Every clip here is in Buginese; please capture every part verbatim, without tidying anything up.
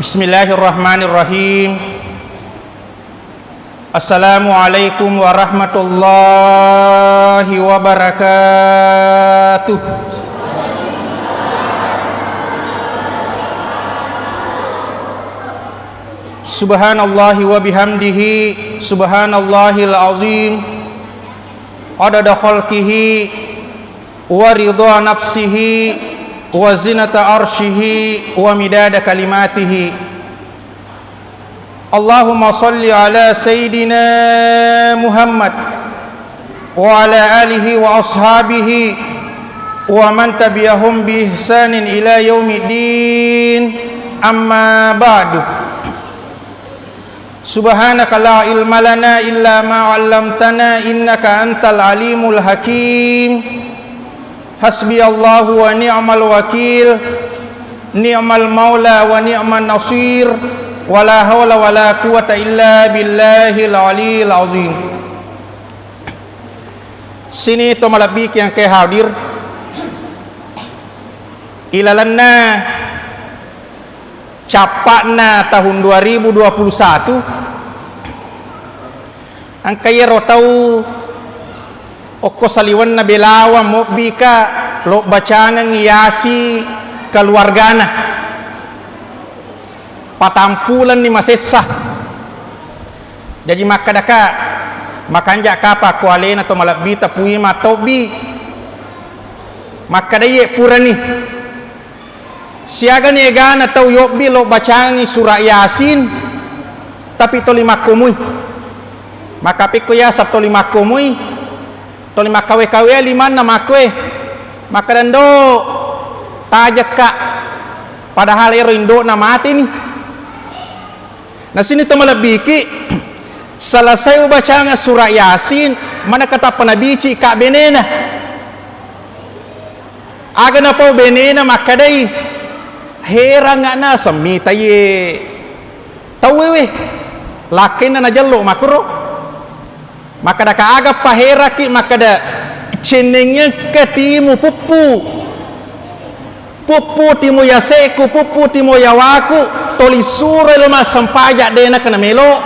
Bismillahirrahmanirrahim. Assalamualaikum warahmatullahi wabarakatuh. Subhanallahi wa bihamdihi, subhanallahil azim, adada khalqihi, wa ridha nafsihi, wa zinata arshihi, wa midada kalimatihi. Allahumma salli ala Sayyidina Muhammad wa ala alihi wa ashabihi wa man tabi'ahum bi ihsanin ila yaumiddin. Amma ba'du. Subhanaka la ilma lana illa ma 'allamtana innaka antal alimul hakim. Hasbiyallahu wa ni'mal wakil, ni'mal maula wa ni'man nasir, wala haula wala quwwata illa billahil aliyil azim. Sini to malebbiki engkae hadir, ilalenna cappa'na tahun dua ribu dua puluh satu, engka iyaro tau okko saliwenna Belawang mobbika lo bacangengngi Yasi keluargana. Patampulenni masessa. Jaji makkadaka, makanja kapa ko alena to malebbita pui matobbi. Makkadaiye purani. Siagani egana tau yobbi lo bacangengngi sura Yasin, tapi toli makkomui. Maka pekko yaseng toli makkomui, toli makkawe-kawe limanna makkoe. Makkadando tajekka, padahal ero indo'na mateni. Nasini to malebbiki, selesai ubacangeng sura Yasin, manakka tappa nabici ka benena. Aga napau benena makkadai, heranga naseng mitaiye tauwe we, lakkainna najello makkuro. Makkadaka aga paheraki, makkada, cennengngekka timu puppu. Puppu timu yaseku, puppu timu yawaku, toli suroi lo massempajang dena kena melo.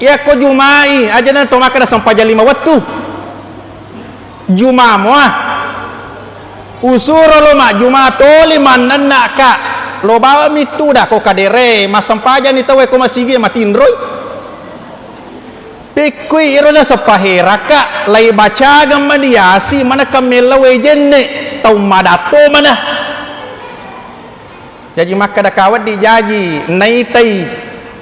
Iyakko Jumai, ajana to makkada sempajang lima wettu. Juma mua. Usuro lo majjuma toli mannennaka. Lo bawang mittu da ko kadere, massempajang ni tauwe ko masigi matinroi. Pekkui iro naseppa heraka, lai bacageng mani Yasi, manakka mellau e jenne, tau madatto mana. Jaji makkada ka wedding jaji, naitai,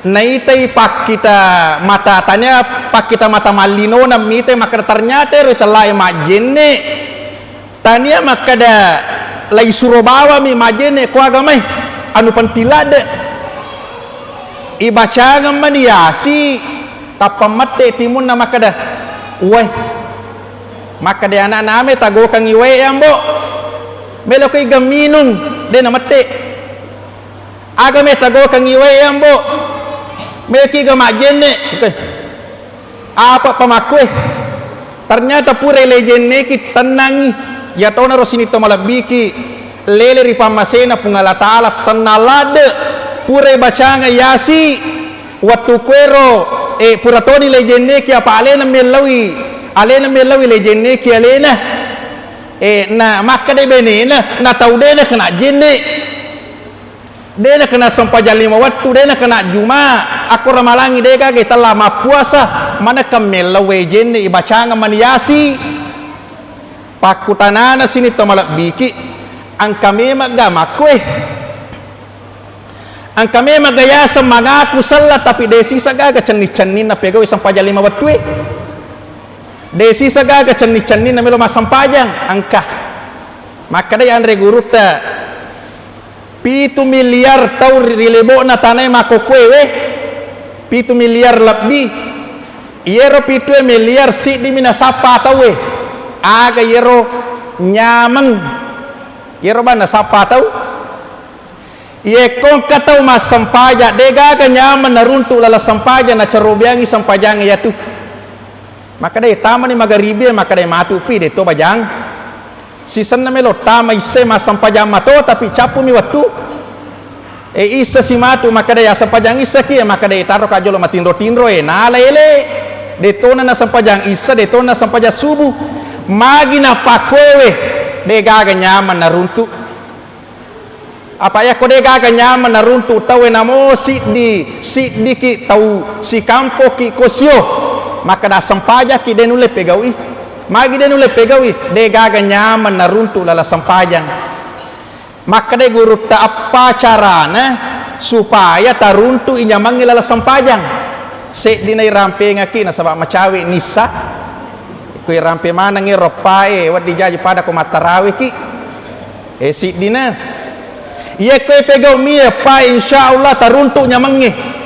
naitai pakkita mata, tania pakkita mata mallinona mitai makkada ternyata ero tellae majjenne. Tania makkada lai suro bawami majjenne ko agamae, anu penting ladde. Ibacangeng mani Yasi, tappa mette timunna makkada, "Uwai." Makkada anakna, "Ame tagokangi wae, Ambo." Melo ko iga minung, de namette. "Aga me tagokangi wae, Ambo?" "Melo ki iga majjenne." Oke. Apa pamakkue? Ternyata pura lejenneki tennangi. Iya tonaro sining to malebbiki lele ri pammasena Puang Allah Ta'ala tennang ladde. Pura bacangeng Yasi. Wettu kuero, eh, pura toni lejenneki apa alena mellaui, alena mellaui lejenneki alena. Eh, na makkeda benena, na tau de nakena jenne. De nakena sempajang lima wettu, de nakena juma, akko ramalangi de gaga itella mappuasa, manekka mellau wae jenne ibacangeng mani Yasi. Pakkutanana sining to malebbiki, engka memeng ga makkue? Engka memeng ga yaseng mangaku sella tapi de sisa gaga cenni-cenninna pegawai sempajang lima wettue? De sisa gaga cenni-cenninna melo massempajang? Engka. Makkedai anre gurutta, pitu miliar tau ri lebo'na tanae makkokkoe we, pitu miliar lebbi. Iyero pitue miliar siddimi nasappa tauwe. Aga iyero nyameng? Iyero bang nasappa tau. Iyekko engka tau massempajang, de gaga nyameng naruntu laleng sempajang, nacarobeangi sempajangnge iyatu. Makkedai, tamani magaribie, makkedai, matupi, de to bajang. Sisenna melo tama issai massempajang mato, tapi cappumi wettu. E, issa si matu makkeda, "Ya sempajang issa ki," e, makkeda, "E, taro ka jolo matinro-tinro e, nala ele." De tona na sempajang issa, de tona na sempajang subuh. Magi na pakkoewe, de gaga nyamang naruntu. Apa yakko de gaga nyamang naruntu tauwe, namo siddi, siddiki tau sikampoki ko sio, makkeda sempajakki, de nulle pegaui. Magi de nulle pegaui, de gaga nyamang naruntu lala sempajang. Makkeda gurutta, eppa carana supaya taruntu'i nyamangnge lala sempajang. Seddina irampengaki nasaba macawe nissa. Ko irampe maneng ero eppae, wedding jaji pada ko mattaraweki. E, siddina. Iyakko ipegau mi eppa, insya Allah taruntu nyamangnge.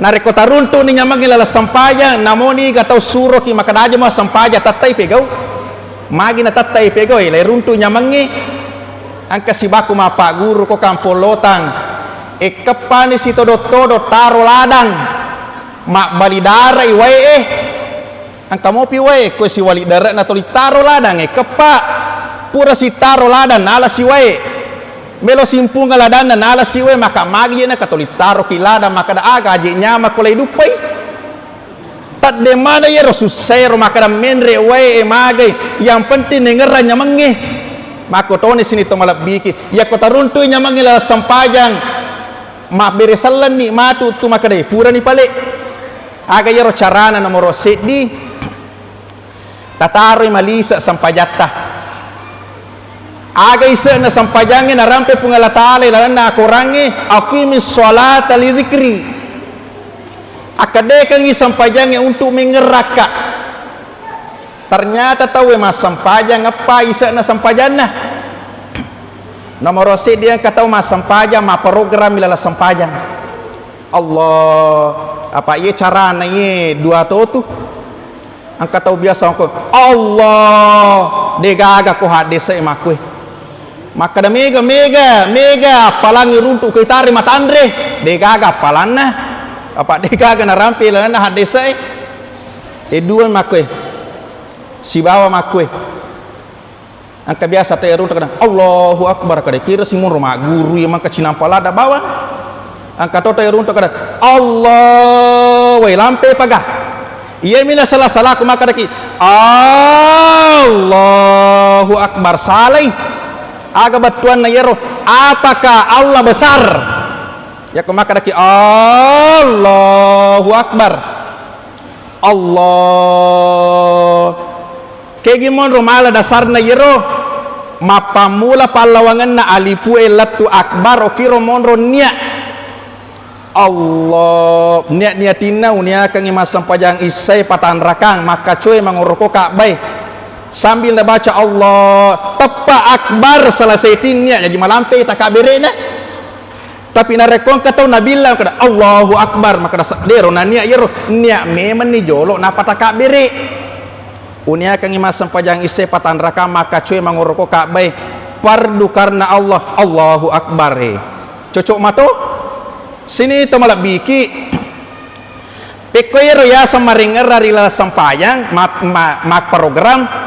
Narekko taruntu'ni nyamangnge lala sempajang, namoni ga tau suroki makkeda aja mo sempajang, tettai pegau. Magi na tettai pegau, e, lai runtu nyamangnge. Engka sibaku mappagguru ko Kampong Lotang. Ekkeppani sitodo-todo taro ladang. Mabbali dara i wae e. Engka mopi wae, ko siwali dare'na toli taro ladang e, keppa. Pura sitaro ladang, nala si wae. Melo simpunga ladanna, nala si wae, maka magi je na katoli taro ki ladang, makkeda aga aje nyamang ko lai duppai. Tadde mana yero sussa ero, makkeda menre wae e magai, yang penting nengerang nyamangnge. Makkotoni sini to malebbiki, yakko taruntui nyamangnge lala sempajang, mabbere sellenni matu tu makkeda purani pale. Aga iyaro carana? Nomoro seddi, tataroi malise sempajatta. Aga ise'na sempajangnge narampe Puang Allah Taala ilalenna akorangnge, "Aqimis sholata li dzikri." Akkadekangngi sempajangnge untuk mengerakka. Ternyata tauwe massempajang eppa ise'na sempajanna. Nomoro seddi engka tau massempajang, mapprogrammi lala sempajang. Allah, apa iye carana iye dua totu? Engka tau biasa ko, "Allah," de gaga ko haddese makkue. Makkeda, "Mega, mega, mega, appalangngi runtu ko itare matanre." De gaga appalanna. Apa de gaga narampe lalenna haddese. E dua makkue. Sibawa makkue. Engka biasa tau iruntu kada, "Allahu Akbar," kada kira si monro magguru iya mangka cinampa lada bawang. Engka to tau iruntu kada, "Allah," wai lampe paga. Iya mina salah-salahku makkadaki, "Allahu Akbar," salai. Aga bettuanna iyaro, "Apakah Allah besar?" Yakko makkadaki, "Allahu Akbar." Allah. Kegi monro mala dasarna iyaro mappammula pallawangenna alipue lettu akbar, okiro monro nia. Allah, nia-, niatinna uniakangngi massempajang issae patanrakang, makkacoe mangoroko Ka'bae. Sambil nabaca Allah, teppa akbar, selesai tinnia, jaji malampe takabbere'na. Tapi narekko engka tau nabilang kada, "Allahu Akbar," makkeda sa-, dero nania iyaro, nia memenni jolo nappa takabbere. Uniakangngi massempajang issae patanrakang makkacoe mangoroko Ka'bae, fardu karena Allah, Allahu Akbar e. Cocok mato? Sini to malebbiki. Pekko iyaro yaseng marengerra ri laleng sempajang, ma-, ma-, mapprogram,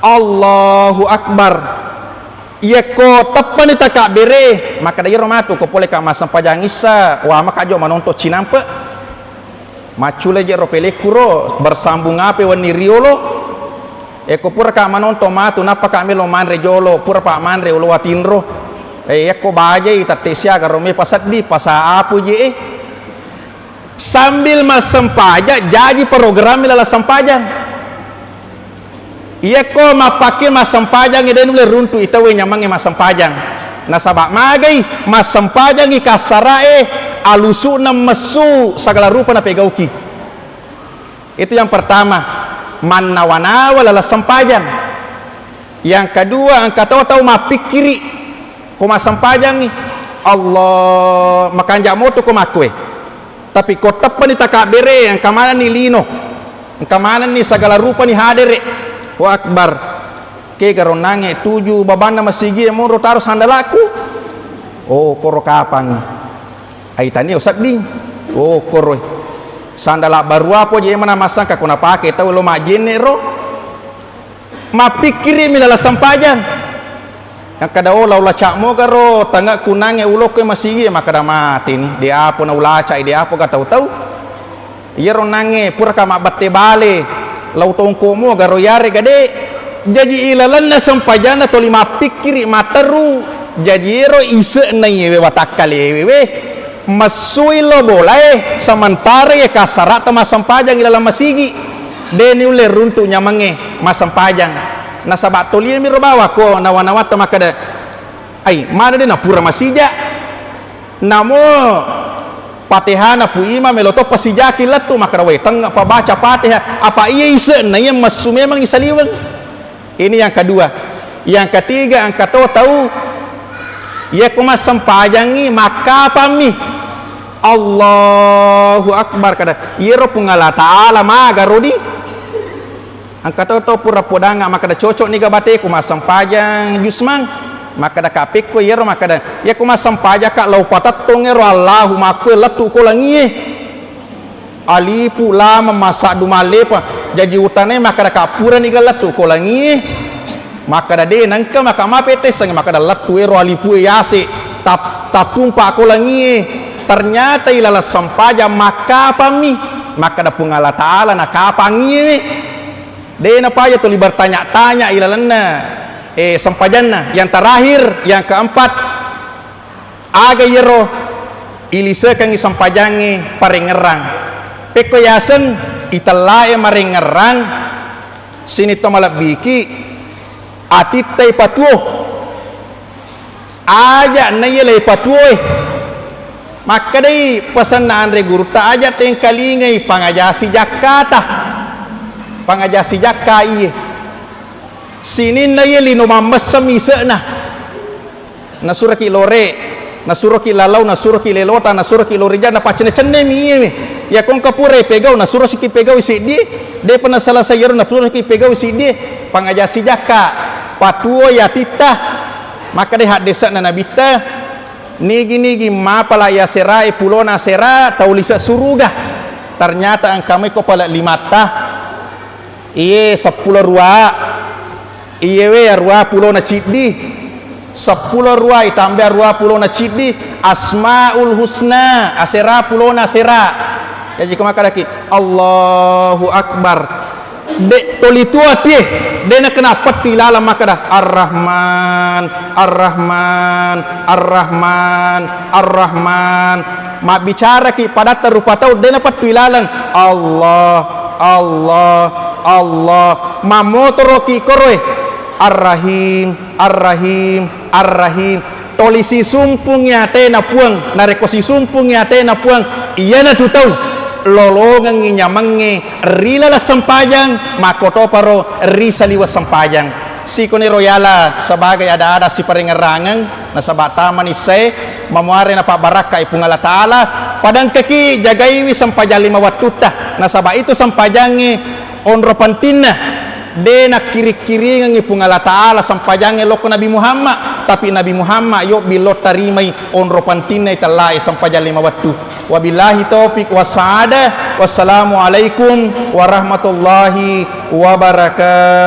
Allahu Akbar. Iyakko teppani takabbere, makkeda iyaro matu ko pole ka massempajang issa, wa maka jo manonto cinampe. Maccule je ro pelekku ro, bersambung ape wenni riolo. Eko pura ka manonto matu, nappa ka melo manre jolo, pura pa manre olo watinro. E, yakko bajai tette siaga ro me paseddi, pasa apu je e. Sambil massempajang, jaji programmi laleng sempajang. Iyakko mappakke massempajang, de nulle runtu i tauwe nyamangnge massempajang. Nasaba magai massempajangngi kassarae, alusu'na messu, segala rupa napegauki. Itu yang pertama, mannawa-nawa laleng sempajang. Yang kedua, engka to tau mappikkiri ko massempajangngi, Allah, makanja moto ko makkue. Tapi ko teppani takabbere, engka manenni lino, engka manenni segala rupani hadere. Wa akbar. Kega ronnangnge tuju babanna masigie monro taro sandalaku. Oh, koro kapangngi. Aitani usedding. Oh, koroi. Sandala baru apa je mana massangka ko napake tau lo majjenne ro. Mappikkirimi laleng sempajang. Nakkeda, "Oh, lao lacak mogaro tange'ku nangnge ulokko masigi." Makkeda, "Mateni, de' apa naulacai, de' apa ga tau-tau." Iyaro nangnge puraka mabbette bale, lao tongko mogaro iyarega de'. Jaji ilalenna sempajanna toli mappikkiri, matteru. Jaji ero ise'na iyewe watakkalewe we, messui lo bolae, sementara iye kassara'ta massempajang ilalang masigi. De' niulle runtu' nyamangnge massempajang. Nasaba' toliemi ro bawakko nawa-nawatta makkeda, "Ai, mana de' napura masija'?" Namo Fatihana Pu Imam melo to pasijaki lettu', makkeda, "Wai, tengnga pabaca Fatihah." Apa iya ise'na iya messu memang isaliweng. Ini yang kedua. Yang ketiga, engka to tau, iya ko massempajangngi makkapammi. Allahu Akbar, kada, "Iyaro Puang Allah Ta'ala maga rodi?" Engka to tau pura podangnga makkeda, "Cocok niga bateku massempajang jusmang?" Makkeda, "Kapekko iyaro?" Makkeda, "Iya ko massempajakka lao patettong ero Allahu makkue lettu' ko langie. Alifu, lam, massaddu, mallepa." Jaji utanai makkeda, "Kappurani ga lettu' ko langie?" Makkeda, "De', nengka maka mapettessangngi." Makkeda, "Lettu' ero alifue yase', tat-, tattumpa' ko langie." Ternyata ilaleng sempajang makkapammi. Makkeda, "Puang Allah Ta'ala nakapangngi we." De' napaja tuli bertanya-tanya ilalenna, eh, sempajanna. Yang terakhir, yang keempat, aga iyaro ilisekengngi sempajangnge parengngerang. Pekko yaseng itellae marengngerang, sining to malebbiki, atittai patuo. Aja' naiya leipatuoe. Makkedai pesanna anre gurutta, "Aja' tengkalingai pangaja sijakkata." Pangaja sijakka iye. Sininna iye lino mammesseng ise'na. Nasuraki lore, nasuroki lalau, nasuroki lelota, nasuroki lorijang, napacenne-cennemi iyewe. Iya ko engka pura ipegau, nasuro siki pegau siddie. De'pa naselesai iyaro, nasuro siki pegau siddie. Pangaja sijakka, patuo atitta. Makkedai haddese'na Nabitta, "Nigi-nigi mapala' yaserae pulona asera, tau lise' suruga. Ternyata engka moi ko pale' limatta. Iye seppulo rua. Iyewe arua pulona ciddi. Seppulo rua itambah arua pulona ciddi, Asmaul Husna, asera pulona asera." Jaji ko makkedaki, "Allahu Akbar." De' toli tuo atie, de' nakenna pettu ilalang makkeda, "Ar-Rahman, Ar-Rahman, Ar-Rahman, Ar-Rahman." Mabbicaraki padatta rupa tau, de' napettu ilalang, "Allah, Allah, Allah." Mammotoroki koroe, "Ar-Rahim, Ar-Rahim, Ar-Rahim." Toli sisumpungngi atena Puang, narekko sisumpungngi atena Puang, iyanatu tau lolongengngi nyamengnge ri laleng sempajang, makkotoparo ri saliweng sempajang. Sikoniro yala sebagai ada-ada siparengngerangeng, nasaba' tamani issae, mamuare napabbarakkai Puang Allah Ta'ala, padangkaki jagaiwi sempajang lima wattutta, nasaba' itu sempajangnge onro pentinna. De' nakkiri-kiringengngi Puang Allah Ta'ala sempajangnge lokko Nabi Muhammad, tapi Nabi Muhammad yobbi lo tarimai onro pentinna itellae sempajang lima wettu. Wabillahi taufik wassaada. Wassalamualaikum warahmatullahi wabarakatuh.